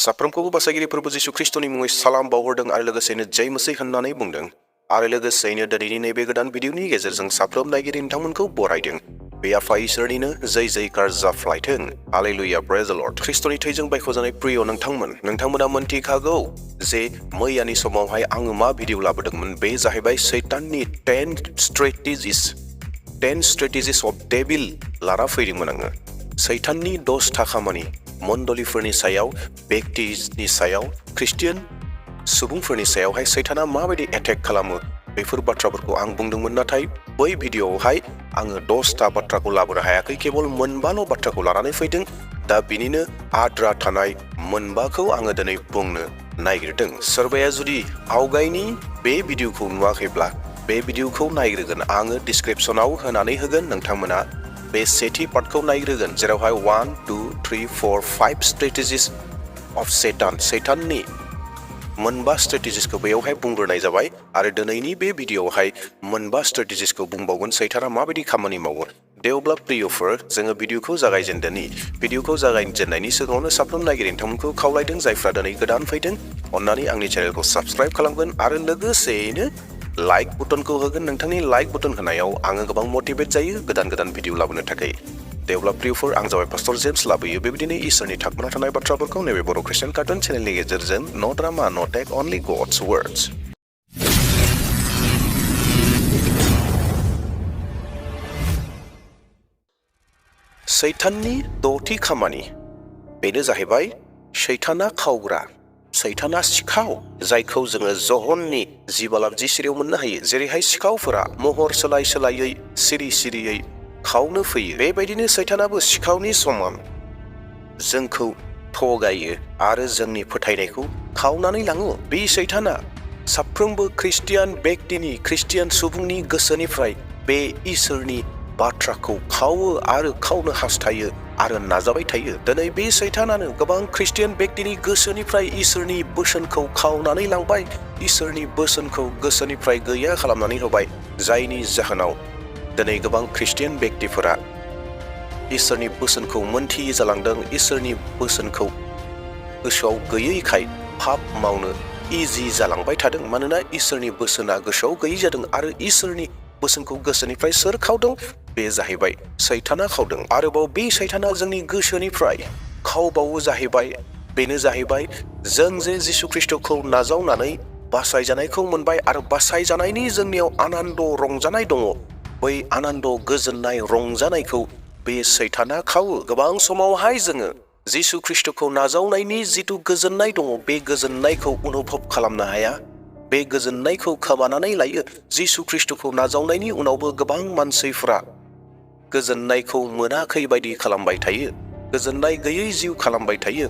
साफ्रोमखौबो बासायगिरि प्रभु जिशु ख्रिस्टनि मुङै सालाम बावहरदों आरो लोगोसेनो जय मसीह होननानै बुंदों आरो लोगोसेनो दिनैनि नैबे गोदान भिडिअनि गेजेरजों साफ्रोम नायगिरि नोंथांमोनखौ बरायदों। बे आफा इसोरनिनो जय जयकार जाफ्लायथों। हालेलुया, प्रेज द लर्ड। ख्रिस्टनि थैजों बायख'जानाय प्रिय नोंथांमोना मोनथिखागौ जे मैयानि समावहाय आङो मा भिडिअ लाबोदोंमोन। बे जाहैबाय सैताननि 10 strategies of devil लाना फैदोंमोन आङो। सैताननि 10 खामानि मण्डलिफोरनि सायाव, व्यक्तिनि सायाव, ख्रिस्टियान सुबुंफोरनि सायावहाय सैताना माबायदि एटेक खालामो बेफोर बाथ्राफोरखौ आं बुंदोंमोन। नाथाय बै भिडिअआवहाय आङो 10 बाथ्राखौ लाबोनो हायाखै, केवल मोनबाल' बाथ्राखौ लानानै फैदों। दा बिनिनो आद्रा थानाय मोनबाखौ आङो दिनै बुंनो नागिरदों। सोरबाया जुदि आवगायनि बे भिडिअखौ नुवाखैब्ला बे भिडिअखौ नायग्रोगोन। आङो डिसक्रिपसनाव होनानै होगोन। नोंथांमोना बे सेथि पार्टखौ नायग्रोगोन, जेरावहाय 1, 2, 3, 4, 5 strategies of सैताननि मोनबा स्ट्रेटेजिसखौ बेयावहाय बुंग्रोनाय जाबाय आरो दिनैनि बे भिडिअआवहाय मोनबा स्ट्रेटेजिसखौ बुंबावगोन सैताना माबायदि खामानि मावो। दे अब्ला प्रियफोर, जोङो भिडिअखौ जागायजेनदोनि। भिडिअखौ जागायजेननायनि सिगाङावनो साफ्रोम नायगिरि नोंथांमोनखौ खावलायदों, जायफ्रा दिनै गोदान फैदों अन्नानै आंनि चेनेलखौ साबस्क्राइब खालामगोन आरो लोगोसेयैनो लाइक बुटनखौ होगोन। नोंथांनि लाइक बुटन होनायाव आङो गोबां मटिभेट जायो गोदान भिडिअ लाबोनो थाखाय। दे अब्ला प्रियफोर, आं जाबाय पास्टर जेम्स, लाबोयो बेबायदिनो इसोरनि थाखोना थानाय बाथ्राफोरखौ नैबे बर' ख्रिस्टियान कार्टुन चेनेलनि गेजेरजों। नो ड्रामा, नो टेक, अनलि गड्स वर्ड्स। सैताननि 6थि खामानि, बेनो जाहैबाय सैताना खावग्रा, सैताना सिखाव, जायखौ जोङो जहननि 12:10 मोननो हायो। जेरैहाय सिखावफोरा महर सोलायै सिरियै खावनो फैयो, बेबायदिनो सैतानाबो सिखावनि समान जोंखौ थगायो आरो जोंनि फोथायनायखौ खावनानै लाङो। बे सैताना साफ्रोमबो ख्रिस्टियान व्यक्तिनि, ख्रिस्टियान सुबुंनि गोसोनिफ्राय बे इसोरनि बाथ्राखौ खावो आरो खावनो हास्थायो आरो नाजाबाय थायो। दिनै बे सैतानानो गोबां ख्रिस्टियान व्यक्तिनि गोसोनिफ्राय इसोरनि बोसोनखौ खावनानै लांबाय, इसोरनि बोसोनखौ गोसोनिफ्राय गैया खालामनानै होबाय, जायनि जाहोनाव दिनै गोबां ख्रिस्टियान व्यक्तिफोरा इसोरनि बोसोनखौ मोनथियै जालांदों। इसोरनि बोसोनखौ गोसोआव गैयैखाय पाप मावनो इजि जालांबाय थादों। मानोना इसोरनि बोसोना गोसोआव गैयै जादों आरो इसोरनि बोसोनखौ गोसोनिफ्राय सोर खावदों? बे जाहैबाय सैताना खावदों। आरोबाव बे सैताना जोंनि गोसोनिफ्राय खावबावो जाहैबाय, बेनो जाहैबाय जों जे जिशु ख्रिस्टखौ नाजावनानै बासायजानायखौ मोनबाय आरो बासायजानायनि जोंनियाव आनन्द रंजानाय दङ। बै आनन्द, गोजोननाय, रंजानायखौ बे सैताना खावो। गोबां समावहाय जोङो जिशु ख्रिस्टखौ नाजावनायनि जिथु गोजोननाय दङ, बे गोजोननायखौ अनुभब खालामनो हाया, बे गोजोननायखौ खोमानानै लायो। जिशु ख्रिस्टखौ नाजावनायनि उनावबो गोबां मानसिफ्रा गोजोननायखौ मोनाखै बायदि खालामबाय थायो, गोजोननाय गैयै जिउ खालामबाय थायो।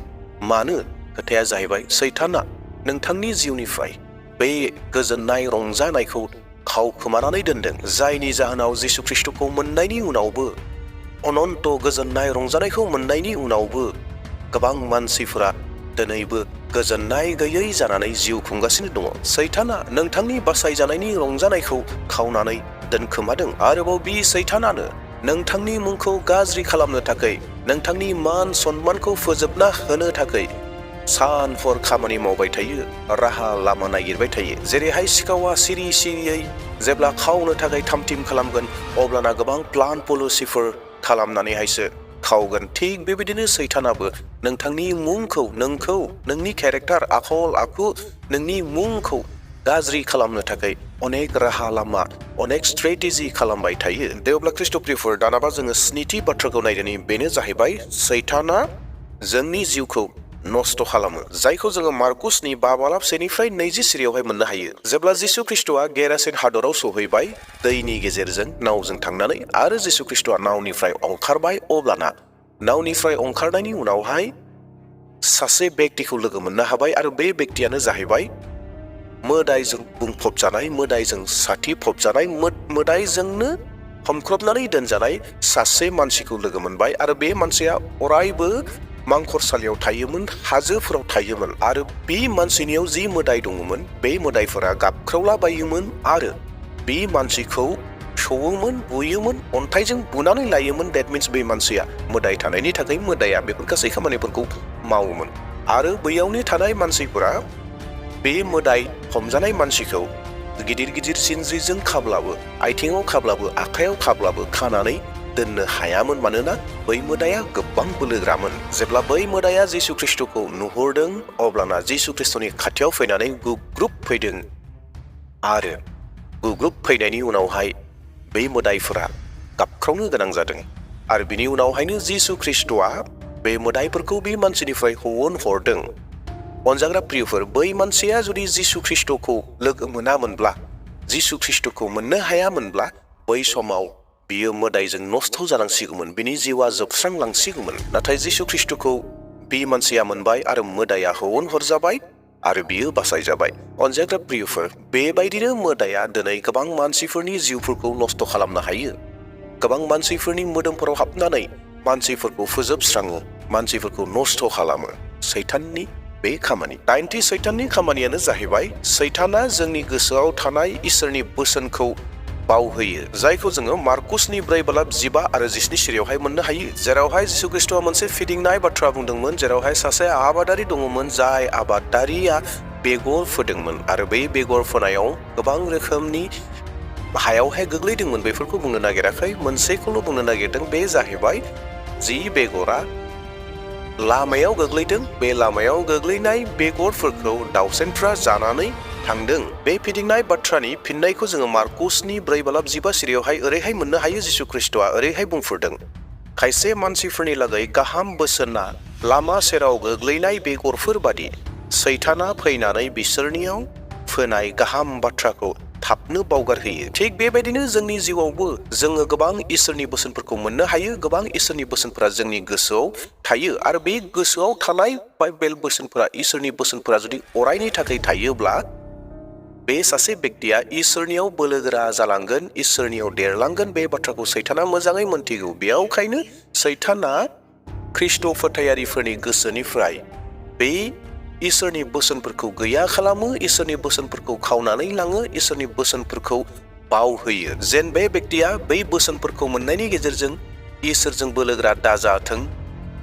मानो? खोथाया जाहैबाय सैताना नोंथांनि जिउनिफ्राय बे गोजोननाय, रंजानायखौ खावखोमानानै दोनदों, जायनि जाहोनाव जिशु ख्रिस्टखौ मोननायनि उनावबो, अनन्त गोजोननाय, रंजानायखौ मोननायनि उनावबो गोबां मानसिफोरा दिनैबो गोजोननाय गैयै जानानै जिउ खुंगासिनो दङ। सैताना नोंथांनि बासायजानायनि रंजानायखौ खावनानै दोनखोमादों। आरोबाव बे सैतानानो नोंथांनि मुंखौ गाज्रि खालामनो थाखाय, नोंथांनि मान सन्मानखौ फोजोबना होनो थाखाय सान हर खामानि मावबाय थायो, राहा लामा नागिरबाय थायो। जेरैहाय सिखावा सिरियै जेब्ला खावनो थाखाय थाम-थिम खालामगोन, अब्लाना गोबां प्लान पलिसिफोर खालामनानैहायसो खावगोन। थिग बेबायदिनो सैतानाबो नोंथांनि मुंखौ, नोंखौ, नोंनि केरेक्टार, आखल आखु, नोंनि मुंखौ गाज्रि खालामनो थाखाय अनेक राहा लामा, अनेक स्ट्रेटेजि खालामबाय थायो। दे अब्ला ख्रिस्ट'प्रियफोर, दानाबा जोङो 7थि बाथ्राखौ नायदोनि। बेनो जाहैबाय सैताना जोंनि जिउखौ नस्थ' खालामो, जायखौ जोङो मार्कुसनि 5:1-20 मोननो हायो। जेब्ला जिशु ख्रिस्टआ गेरासेन हादराव सौहैबाय दैनि गेजेरजों नावजों थांनानै आरो जिशु ख्रिस्टआ नावनिफ्राय ओंखारबाय, अब्लाना नावनिफ्राय ओंखारनायनि उनावहाय सासे व्यक्तिखौ लोगो मोननो हाबाय आरो बे व्यक्तियानो जाहैबाय मोदायजों बुंफबजानाय, मोदायजों साथिफबजानाय, मोदायजोंनो हमख्रबनानै दोनजानाय सासे मानसिखौ लोगो मोनबाय आरो बे मानसिया अरायबो मांखरसालियाव थायोमोन, हाजोफोराव थायोमोन आरो बे मानसिनियाव जि मोदाय दङमोन, बे मोदायफोरा गाबख्रावलाबायोमोन आरो बे मानसिखौ सौवोमोन, बुयोमोन, अन्थाइजों बुनानै लायोमोन। डेट मिन्स बे मानसिया मोदाय थानायनि थाखाय मोदाया बेफोर गासै खामानिफोरखौ मावोमोन। आरो बैयावनो थानाय मानसिफोरा बे मोदाय हमजानाय मानसिखौ गिदिर गिदिर सिनज्रिजों खाब्लाबो, आथिङाव खाब्लाबो, आखायाव खाब्लाबो खानानै दोननो हायामोन, मानोना बै मोदाया गोबां बोलोग्रामोन। जेब्ला बै मोदाया जिसु ख्रिस्ट'खौ नुहुरदों अब्लाना जिसु ख्रिस्ट'नि खाथियाव फैनानै गुग्रुब फैदों आरो गुग्रुब फैनायनि उनावहाय बै मोदायफोरा गाबख्रावनो गोनां जादों आरो बिनि उनावहायनो जिसु ख्रिस्ट'आ बे मोदायफोरखौ बे मानसिनिफ्राय होहरदों। अनजाग्रा प्रियफोर, बै मानसिया जुदि जिसु ख्रिस्ट'खौ लोगो मोनामोनब्ला, जिसु ख्रिस्ट'खौ मोननो हायामोनब्ला बै समाव बियो मोदायजों नस्थ' जानांसिगौमोन, बिनि जिउआ जोबस्रांलांसिगौमोन। नाथाय जिसु ख्रिस्ट'खौ बे मानसिया मोनबाय आरो मोदाया हरजाबाय आरो बियो बासायजाबाय। अनजाग्रा प्रियफोर, बेबायदिनो मोदाया दिनै गोबां मानसिफोरनि जिउफोरखौ नस्थ' खालामनो हायो। गोबां मानसिफोरनि मोदोमफोराव हाबनानै मानसिफोरखौ फोजोबस्राङो, मानसिफोरखौ नस्थ' खालामो। सैताननि बे खामानि, दाइनथि सैताननि खामानियानो जाहैबाय सैताना जोंनि गोसोआव थानाय इसोरनि बोसोनखौ बावहोयो, जायखौ जोङो मार्कुसनि 4:15 आरो 19 सिरियावहाय मोननो हायो, जेरावहाय जिसु ख्रिस्ट'आ मोनसे फिदिंनाय बाथ्रा बुंदोंमोन, जेरावहाय सासे आबादारि दङमोन, जाय आबादारिया बेगर फोदोंमोन आरो बे बेगर फोनायाव गोबां रोखोमनि हायावहाय गोग्लैदोंमोन। बेफोरखौ बुंनो नागिराखै, मोनसेखौल' बुंनो नागिरदों, बे जाहैबाय जि बेगरा लामायाव गोग्लैदों, बे लामायाव गोग्लैनाय बेगरफोरखौ दावसेनफ्रा जानानै थांदों। बे फिदिंनाय बाथ्रानि फिननायखौ जोङो मार्कुसनि 4:15 सिरियावहाय ओरैहाय मोननो हायो। जिसु ख्रिस्ट'आ ओरैहाय बुंफोरदों, खायसे मानसिफोरनि लागै गाहाम बोसोना लामा सेराव गोग्लैनाय बेगरफोर बादि, सैताना फैनानै बिसोरनियाव फोनाय गाहाम बाथ्राखौ थाबनो बावगारहोयो। थिग बेबायदिनो जोंनि जिउआवबो जोङो गोबां इसोरनि बोसोनफोरखौ मोननो हायो, गोबां इसोरनि बोसोनफोरा जोंनि गोसोआव थायो आरो बे गोसोआव थानाय बाइबेल बोसोनफोरा, इसोरनि बोसोनफोरा जुदि अरायनि थाखाय थायोब्ला बे सासे बेक्तिया इसोरनियाव बोलोगोरा जालांगोन, इसोरनियाव देरलांगोन। बे बाथ्राखौ सैताना मोजाङै मोनथिगौ। बेयावखायनो सैताना ख्रिस्ट' फोथायारिफोरनि गोसोनिफ्राय बे इसोरनि बोसोनफोरखौ गैया खालामो, इसोरनि बोसोनफोरखौ खावनानै लाङो, इसोरनि बोसोनफोरखौ बावहोयो, जेन बे बेक्तिया बै बोसोनफोरखौ मोननायनि गेजेरजों इसोरजों बोलोगोरा दाजाथों,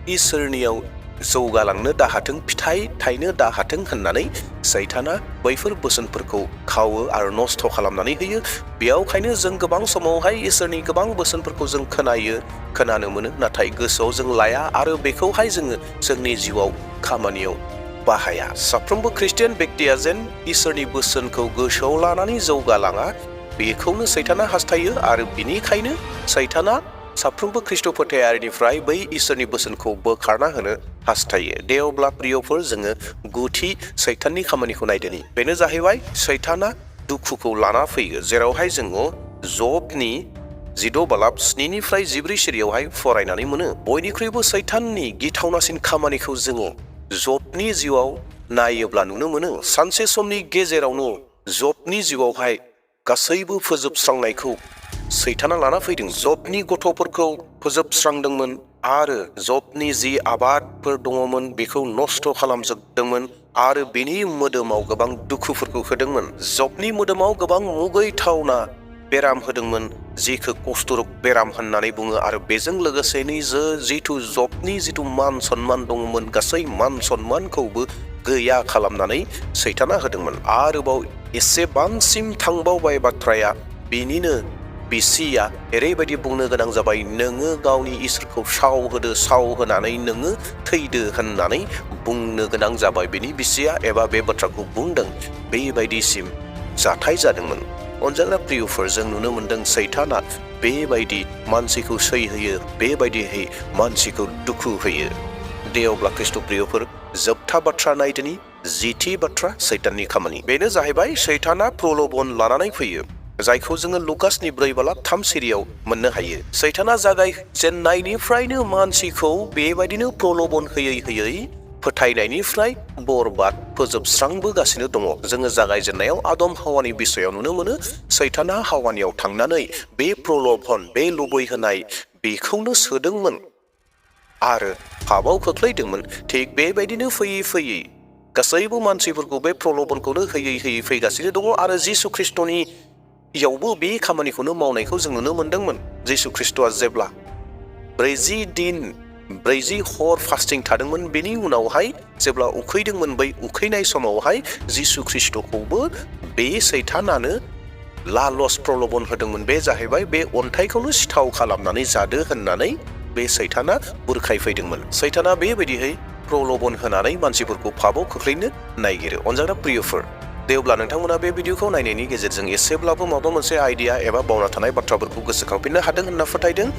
इसोरनियाव जौगालांनो दाहाथों, फिथाइ थायनो दाहाथों होननानै सैताना बैफोर बोसोनफोरखौ खावो आरो नस्थ' खालामनानै होयो। बेयावखायनो जों गोबां समावहाय इसोरनि गोबां बोसोनफोरखौ जों खोनानो मोनो, नाथाय गोसोआव जों लाया आरो बेखौहाय जोङो जोंनि जिउआव खामानियाव बाहाया। साफ्रोमबो ख्रिस्टियान बेक्तिया जेन इसोरनि बोसोनखौ गोसोआव लानानै जौगालाङा, बेखौनो सैताना हास्थायो आरो बिनिखायनो सैताना साफ्रोमबो ख्रिस्ट' फोथायारिनिफ्राय बै इसोरनि बोसोनखौ बोखारना होनो हास्थायो। दे अब्ला प्रियफोर, जोङो गुथि सैताननि खामानिखौ नायदोनि। बेनो जाहैबाय सैताना दुखुखौ लाना फैयो, जेरावहाय जोङो जबनि 6:7 14 सिरियावहाय फरायनानै मोनो। बयनिख्रुइबो सैताननि गिथावनासिन खामानिखौ जोङो जबनि जिउआव नायोब्ला नुनो मोनो। सानसे समनि गेजेरावनो जबनि जिउआवहाय गासैबो फोजोबस्रांनायखौ सैताना लाना फैदों। जबनि गथ'फोरखौ फोजोबस्रांदोंमोन आरो जबनि जि आबादफोर दङमोन बेखौ नस्थ' खालामजोबदोंमोन आरो बेनि मोदोमाव गोबां दुखुफोरखौ होदोंमोन। जबनि मोदोमाव गोबां मुगैथावना बेराम होदोंमोन, जेखौ कुष्ठरग बेराम होननानै बुङो आरो बेजों लोगोसेनो जिथु जबनि जिथु मान सन्मान दङमोन, गासै मान सन्मानखौबो गैया खालामनानै सैताना होदोंमोन। आरोबाव एसेबांसिम थांबावबाय बाथ्राया, बिनिनो बिसिया ओरैबायदि बुंनो गोनां जाबाय, नोङो गावनि इसोरखौ साव होनानै नोङो थैदो होननानै बुंनो गोनां जाबाय। बिनि बिसिया एबा बे बाथ्राखौ बुंदों, बेबायदिसिम जाथाय जादोंमोन। अनजाग्रा प्रियफोर, जों नुनो मोनदों सैताना बेबायदि मानसिखौ सैहोयो, बेबायदिहै मानसिखौ दुखु होयो। दे अब्ला ख्रिस्ट' प्रियफोर, जोबथा बाथ्रा नायदोनि, 10थि बाथ्रा सैताननि खामानि। बेनो जाहैबाय सैताना प्रल'भन लानानै फैयो, जायखौ जोङो लुकासनि 4:3 सिरियाव मोननो हायो। सैताना जागायजेननायनिफ्रायनो मानसिखौ बेबायदिनो प्रल'भन होयै फोथायनायनिफ्राय बरबाद फोजोबस्रांबोगासिनो दङ। जोङो जागायजेननायाव आदम हावानि बिसयाव नुनो मोनो। सैताना हावानियाव थांनानै बे प्रल'भन, बे लुबैहोनाय, बेखौनो सोदोंमोन आरो पापआव खोख्लैदोंमोन। थिग बेबायदिनो फैयै गासैबो मानसिफोरखौ बे प्रल'भनखौनो होयै फैगासिनो दङ आरो जिसु ख्रिस्ट'नि यावबो बे खामानिखौनो मावनायखौ जों नुनो मोनदोंमोन। जिसु ख्रिस्ट'आ जेब्ला 40 दिन 40 हर फास्टिं थादोंमोन। बेनि उनावहाय जेब्ला उखैदोंमोन बै उखैनाय समावहाय जिसु ख्रिस्टखौबो बे सैतानानो लालस प्रलोभन होदोंमोन। बे जाहैबाय बे अन्थाइखौनो सिथाव खालामनानै जादो होननानै बे सैताना बुरखायफैदोंमोन। सैताना बेबायदियै प्रलोभन होनानै मानसिफोरखौ पापाव खोख्लैनो नागिरो। अनजाग्रा प्रियफोर, दे अब्ला नोंथांमोना बे भिडिअखौ नायनायनि गेजेरजों एसेब्लाबो माबा मोनसे आइडिया एबा बावना थानाय बाथ्राफोरखौ गोसोखांफिननो हादों होनना फोथायदों।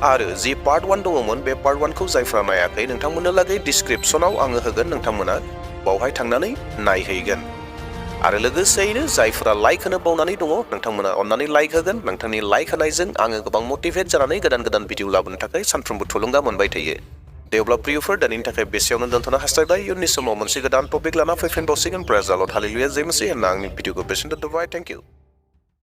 आरो जि पार्ट 1 दङमोन बे पार्ट 1 खौ जायफ्रा नायाखै नोंथांमोननो लागै डिसक्रिप्शनाव आङो होगोन, नोंथांमोना बावहाय थांनानै नायहैगोन। आरो लोगोसेयैनो जायफोरा लाइक होनो बावनानै दङ नोंथांमोना अन्नानै लाइक होगोन। नोंथांनि लाइक होनायजों आङो गोबां मटिभेट जानानै गोदान भिडिअ लाबोनो थाखाय सानफ्रोमबो थुलुंगा मोनबाय थायो। दे अब्ला प्रियफोर, दिनैनि थाखाय बेसेयावनो दोनथ'नो हास्थायबाय। इयुननि समाव मोनसे गोदान टपिक लाना फैफिनबावसिगोन। प्रेज द लर्ड, हालेलुया, जय मसीह होनना आंनि भिडिअखौ बेसेन दोनथ'बाय। Thank you.